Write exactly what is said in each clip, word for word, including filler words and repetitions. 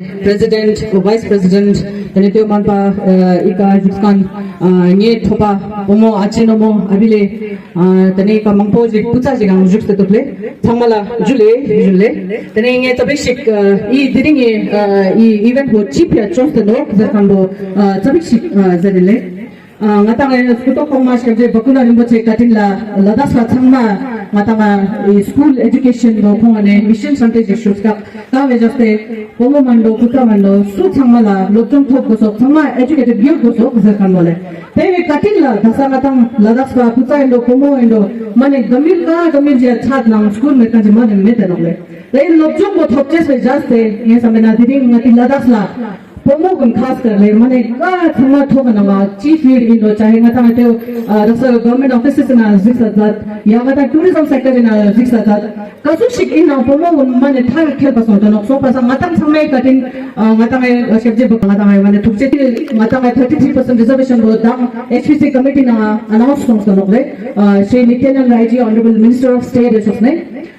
President, Vice President, ཏེ་ནེ་ཏེ་མན་པ་ཨི་ཀ་ཞུགས་ཁན་ངའི་ཐོབ་པ་བུ་མོ་ཨ་ཅེ་ནོ་མོ་ཨ་བི་ལེ། ཏེ་ནེ་ཨི་ཀ་མང་པོ་ཞིག་སྐུ་ཚ་ཞིག་ཡང་ཞུགས་ཏེ་དུག་ལེ། ཚང་མ་ལ་ཇུ་ལེ་ཇུ་ལེ། ཏེ་ནེ་ངའི་ཙ་པིག་ཞིག་ཨི་དེ་རིང་ངི་ཨི་ཨི་ཝེན་ཊ་བོ་ཅི་ཕི་ཡ་ཅོས་ཏེ་ནོག་ཟེར་ཁན་བོ་ཙ་པིག་ཞིག་ཟེར་ཏེ་ལེ། ང་ཏང་ངི་སྐུ་ཐོག་གོང་མ་སྐྱབས་རྗེ་བ་ཀུ་ལ་རིན་པོ་ཆེ་བཀའ་དྲིན་ལ་ལ་དྭགས་པ་ཚང་མ་ང་ཏང་ངི་སྐུལ་ཨེ་ཇུ་ཀེ་ཤན་བོ་ཁོང་ངི་མི་ཤན་སམ་སྟེ་ཞིག་ཞུགས་ཀ་ཀ་བོ་ཞུགས་ཏེ་བུ་མོ་མན་འགྲོ་སྐུ་ཚ་མན་འགྲོ་སུ་ཚང་མ་ལ་སློབ་སྦྱོང་ཐོབ་གོས་སོག་ཚང་མ་ཨེ་ཇུ་ཀེ་ཊེཌ་ཡོད་གོས་སོག་ཟེར་ཁན་བོ་ལེ། ཏེ་བོའི་བཀའ་དྲིན་ལ་ད་ས་ང་ཏང་ལ་དྭགས་པ་སྐུ་ཚ་ཨིན་འགྲོ་བུ་མོ་ཨིན་འགྲོ་མ་ནེ་ག་མིར་ཀ་ག་མིར་ཞིག་ཆ་ནང་སྐུལ་མེད་ཁན་ཞིག་མ་ནེ་མེད་དེ་ནོག་ལེ། ཏེ་སློབ་སྦྱོང་བོ་ཐོབ་ཅེས་པའི་བྱས་ཏེ་ངས་བསམ་པ་ན་དེ་རིང་ང་ཏི་ལ་དྭགས་ལ་བུ་མོ་གུན་ཁ་སྐར་ལེ་མ་ནེ་ཀ་ཚང་མ་ཐོག་ག་ནང་ང་ཅི་ཕིལ་ཨིན་ནོག་ཅ་ཧེ་ང་ཏང་ཏེ་ར་ས་གོ་ཝར་མེན་ཊ་ཨོ་ཕི་སི་ནང་གཟིགས་ས་ཛད་ཡ་ང་ཏང་ཊུ་རི་ཛམ་སེག་ཊར་ནང་གཟིགས་ས་ཛད་ཀ་ཟུག་ཞིག་ཨིན་ནའང་བུ་མོ་གུན་མ་ནེ་ཐར་ཁྱེར་པ་སོང་ཏེ་ནོག་སོང་པ་སང་ང་ཏང་ཚང་མའི་བཀའ་དྲིན་ང་ཏང་ངི་སྐྱབས་རྗེ་བ་ང་ཏང་ངི་མ་ནེ་ཐུགས་རྗེ་ཆེ། ང་ཏང་ངི་ཐར་ཊི་ཐྲི་པར་སེན་ཊ་རི་ཛར་ཝེ་ཤན་བོ་དང་ཨེཆ་པི་སི་ཀོ་མི་ཊི་ནང་ཨ་ནའུནས་སོང་ཏེ་ནོག་ལེ། ཤྲི་ནིཏྱ་ནན་རའི་ཇི་ཨོ་ནར་ཨེབལ་མི་ནིས་ཊར་ཨོཕ་སི་ཊེཊ་ཨིན་ནོག་ལེ།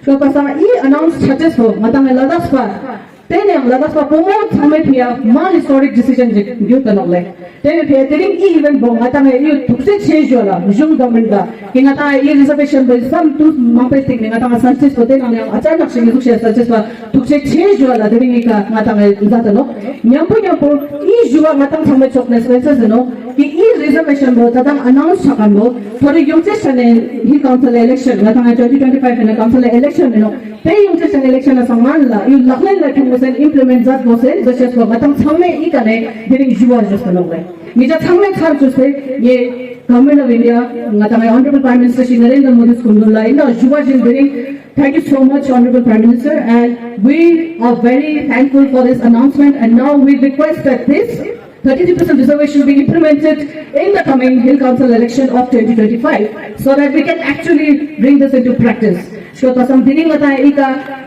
སོང་པ་སང་ཨི་ཨ་ནའུནས་ཆ་ཅེས་པོ་ང་ཏང་ངི་ལ་དྭགས་པ། ཏེ་ནེ་ཡང་ལ་དྭགས་པ་བུ་མོ་ཚང་མའི་ཕི་ཡ་མ་ཧིས་ཊོ་རིག་ཌི་སི་ཤན་ཞིག་གྱུར་ཏེ་ནོག་ལེ། ཏེ་ནེ་ཕི་ཡ་དེ་རིང་ཨི་ཨི་ཝེན་ཊ་བོ་ང་ཏང་ངི་ཨི་ཐུགས་རྗེ་ཆེ་ཞུ་ལ་གཞུང་གོ་ཝར་མེན་ཊ་ལ་ཀི་ང་ཏང་ངི་ཨི་རི་ཛར་ཝེ་ཤན་བོ་སམ་ཏུས་མང་པོའི་སྟིང་ནེ་ང་ཏང་ངི་སལ་ཅེས་པོ་ཏེ་ནང་ནེ་ཡང་ཨ་ཅར་ནག་ཞིག་གི་ཟུག་ཤེས་སལ་ཅེས་པ་ཐུགས་རྗེ་ཆེ་ཞུ་ལ་དེ་རིང་ཨི་ཀ་ང་ཏང་ངི་ཛད་ཏེ་ནོག། ཉམ་པོ་ཉམ་པོ་ཨི་ཞུ་བ་ང་ཏང་ཚང་མའི་ཕྱོགས་ནེ་སལ་ཅེས་ཨིན་ནོག་ཀི་ཨི་རི་ཛར་ཝེ་ཤན་བོ་ད་ཏང་ཨ་ནའུནས་ཆ་ཁན་བོ་ཐོ་རེ་ཡོང་ཅེས་ཆ་ནེ་ཧིལ་ཀའུན་སིལ་ཨི་ལེག་ཤན་ང་ཏང་ངི་ཊུ་ཝེན་ཊི་ཊུ་ཝེན་ཊི་ཕའིབ་ནི་ཀའུན་སིལ་ཨི་ལེག་ཤན་ཨིན་ནོག། ཏེ་ཡོང་ཅེས་ཆ་ནེ་ཨི་ལེག་ཤན་ལ་སང་ང་ལ་ཨི་ལག་ལེན་ལ་ཁྱོང་གོས་སེ་ཨིམ་པི་ལི་མེན་ཊ་ཛད་གོས་སེ་ཟེར་ཅེས་པོ་ང་ཏང་ཚང་མའི་ཨི་ཀ་ནེ་དེ་རིང་ཞུ་བ་ཞུས་ཏེ་ནོག་ལེ། ཉེ་ཞ་ཚང་མའི་ཚར་ཅོས་ཏེ་ངས་གོ་ཝར་མེན་ཊ་ཨོཕ་ཨིན་ཌི་ཡ་ང་ཏང་ངི་ཨོ་ནར་ཨེབལ་པྲའིམ་མི་ནིས་ཊར་ཤྲི་ན་རེན་དྲ་མོ་དི་སྐུ་མདུན་ལ་ཨིན་ན་ཞུ་བ་ཞིག་དེ་རིང་Thank you so much, Honorable Prime Minister, and we are very thankful for this announcement. And now we request that this thirty-three percent reservation be implemented in the coming Hill Council election of twenty twenty-five so that we can actually bring this into practice. སོང་པ་སང་དེ་རིང་ང་ཏང་ཨི་ཀ་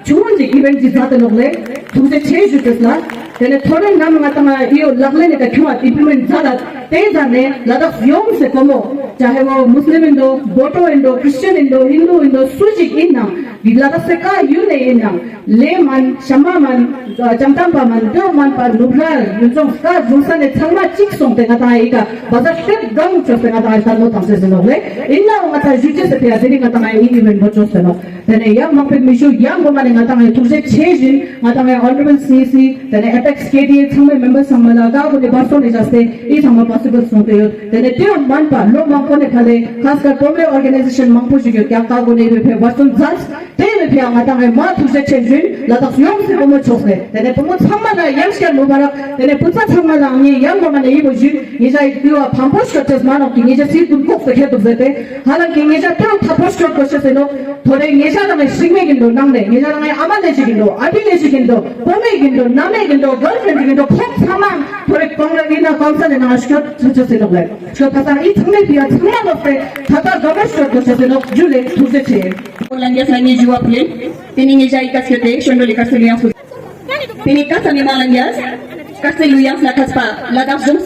ཆུང་ངུན་ཞིག་ཨི་ཝེན་ཊ་ཞིག་ཛད་ཏེ་ནོག་ལེ། ཐུགས་རྗེ་ཆེ་ཞུ་ཅེས་ལ། ཏེ་ནེ་ཐོ་རེ་ནམ་ང་ཏང་ངི་ཨི་ལག་ལེན་ནི་ཀ་ཁྱོང་ཨིམ་པི་ལི་མེན་ཊ་ཛད་ད་ཏེ་ཛད་ནེ་ལ་དྭགས་ཡོངས་སི་བུ་མོ་ཅ་ཧེ་བོ་མུས་ལིམ་ཨིན་འགྲོ་བོ་ཊོ་ཨིན་འགྲོ་ཁྲིས་ཅན་ཨིན་འགྲོ་ཧིན་དུ་ཨིན་འགྲོ་སུ་ཞིག་ཨིན་ནའང་ལ་དྭགས་སི་ཀ་ཡུལ་ནེ་ཨིན་ནའང་ལེ་མན་ཤ་མ་མན་ཅང་ཏང་པ་མན་ཏེ་མན་པ་ནུབ་ར་ཡུལ་ལྗོངས་ཀ་ལྗོངས་ས་ནེ་ཚང་མ་ཅིག་སོང་སྟེ་ང་ཏང་ཨི་ཀ་བ་ཟར་ཤེད་གང་ཅོས་ཏེ་ང་ཏང་ཨི་ཀ་ལྟད་མོ་ཏང་ཅེས་ཨིན་ནོག་ལེ། ཨིན་ནའང་ང་ཏང་ཞུ་ཅེས་སི་ཕི་ཡ་དེ་རིང་ང་ཏང་ཨི་ཨི་ཝེན་ཊ་བོ་ཅོས་ཏེ་ནོག། ཏེ་ནེ་ཡང་མང་པོ་མི་ཞུ་ཡང་གོ་མ་ནེ་ང་ཏང་ངི་ཐུགས་རྗེ་ཆེ་ཞུ་ང་ཏང་ངི་ཨོ་ནར་ཨེབལ་སི་ཨི་སི་ཏེ་ནེ་ཨེ་པེག་སི་ཀེ་ཌི་ཨེ་ཚང་མའི་མེམ་བར་ཚང་མ་ལ་ཀ་གུན་ནི་བར་སོང་ནེ་བཞག་སྟེ་ཨི་ཚང་མ་པོ་སི་བལ་སོང་སྟེ་ཡོད། ཏེ་ནེ་ཏེ་མན་པ་ལོ་མང་པོ་ནེ་ཁ་ལེ་ཁ་སྐར་བུ་མོའི་ཨོར་ག་ནའི་ཟེ་ཤན་མང་པོ་ཞིག་ཡོད་ཀྱང་ཀ་གུན་ནི་བར་སོང་ཛད་ཏེ་བོའི་ཕི་ཡ་ང་ཏང་ངི་མ་ཐུགས་རྗེ་ཆེ་ཞུ་ལ་དྭགས་ཡོངས་སི་བུ་མོ་ཕྱོགས་ནེ་ཏེ་ནེ་བུ་མོ་ཚང་མ་ལ་ཡང་སྐྱར་མུ་བ་རག། ཏེ་ནེ་བུ་ཚ་ཚང་མ་ལ་ངས་ཡང་གོ་མ་ནེ་ཨི་བོ་ཞུ། ཉེ་ཞའི་ཏེ་བོ་ཕམ་པོ་ཤོར་ཅེས་མ་ནོག་ཀི་ཉེ་ཞ་སི་གུན་ལྐོག་སྟེ་ཁྱེར་དུག་ཟེར་ཏེ། ཧ་ལམ་ཀི་ཉེ་ཞ་ཏེ་བོ་ཐ་པོ་ཤོར་གོས་ཤེས་ཨིན་ནོག། ཐོ་རེ་ཉེ་ཞ་དང་ངི་ཤིང་མེ་གིན་འགྲོ་ནང་ནེ་ཉེ་ཞ་དང་ངི་ཨ་མ་ལེ་ཞིག་གིན་འགྲོ་ཨ་བི་ལེ་ཞིག་གིན་འགྲོ་བུ་མོ་གིན་འགྲོ་ན་མེ་གིན་འགྲོ་གརལ་ཕྲེན་གིན་འགྲོ་ཁོང་ཚང་མ་ཐོ་རེ་ཀོང་ར་ཨིན་ན་ཀོང་སལ་ནང་ང་ཤོར་ཅེས་ཨིན་ནོག་ལེ། ཤོར་པ་སང་ཨི་ཚང་མའི་ཕི་ཡ་ཚང་མ་ལོག་སྟེ་ཐ་ཐ་ག་མ་ཤོར་གོས་ཤེས་ཨིན་ནོག། ཇུ་ལེ་ཐུགས་རྗེ་ཆེ། ལ་ཉེ་ཞའི་ཇུ་བ་ཕུལ་ལེ། ཏེ་ནེ་ཉེ་ཞའི་ཀ་སྐྱོད་དེ་ཤོན་རོ་ལི་ཀ་སུ་ལི་ཡང་སུ། ཏེ་ནེ་ཀ་ས་ནེ་མ་ལ་ཡ་ཀ་ས་ལུ་ཡང་ས་ཁ་ཚ་པ་ལ་དྭགས་ལྗོངས།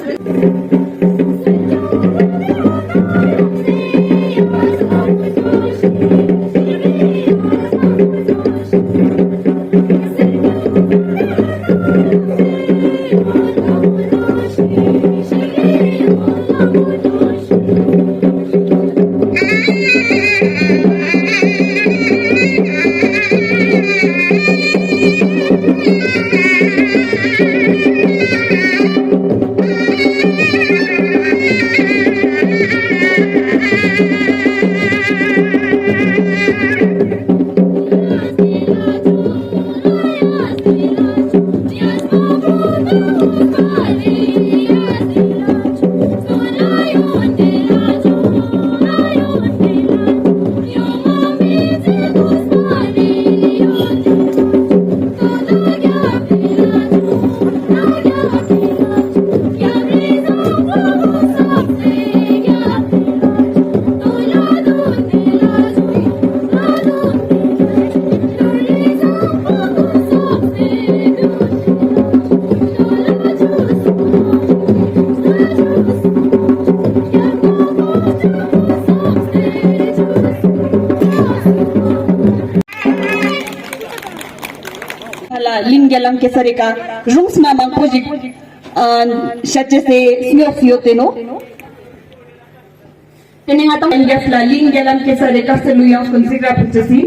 རྒྱལ་ལམ་གེ་སར་རི་ཀ་རུང་སྨ་མང་པོ་ཞིག་ཨ་ཤད་ཅེས་སི་སྨྱོ་སི་ཡོད་དེ་ནོག། ཏེ་ནེ་ང་དང་རྒྱལ་ལ་གླིང་རྒྱལ་ལམ་གེ་སར་རི་དཀར་རྩེ་ལུ་ཡང་སྐུ་གཟིགས་ར་ཕུལ་ཅེས་སི།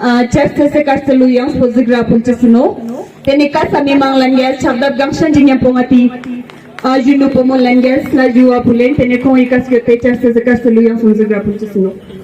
ཨ་ཆར་ཚེས་སི་དཀར་རྩེ་ལུ་ཡང་སྐུ་གཟིགས་ར་ཕུལ་ཅེས་སི་ནོག། ཏེ་ནེ་ཀ་ས་མི་མང་ལྷན་རྒྱས་ཕྱག་དེབ་གང་ཤན་ཅིག་ཉམ་པོ་ང་ཏི་ཨ་གཞོན་ནུ་བུ་མོ་ལྷན་རྒྱས་ལ་ཞུ་བ་ཕུལ་ལེན། ཏེ་ནེ་ཁོང་ངི་ཀ་སྐྱོད་དེ་ཆར་ཚེས་སི་དཀར་རྩེ་ལུ་ཡང་སྐུ་གཟིགས་ར་ཕུལ་ཅེས་སི་ནོག།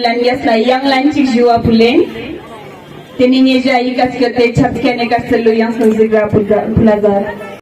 ལན་ཡས་ལ་ཡང་ལན་ཅིག་ཞུ་བ་ཕུལ་ལེ། ཏེ་ནེ་ཉེ་ཞ་ཡི་ཀ་སྐྱོད་དེ་ཆབ་སྐྱ་ནེ་ཀ་སལ་ལུ་ཡང་སུ་ཟིག་ར་ཕུལ་ལ་ཟ།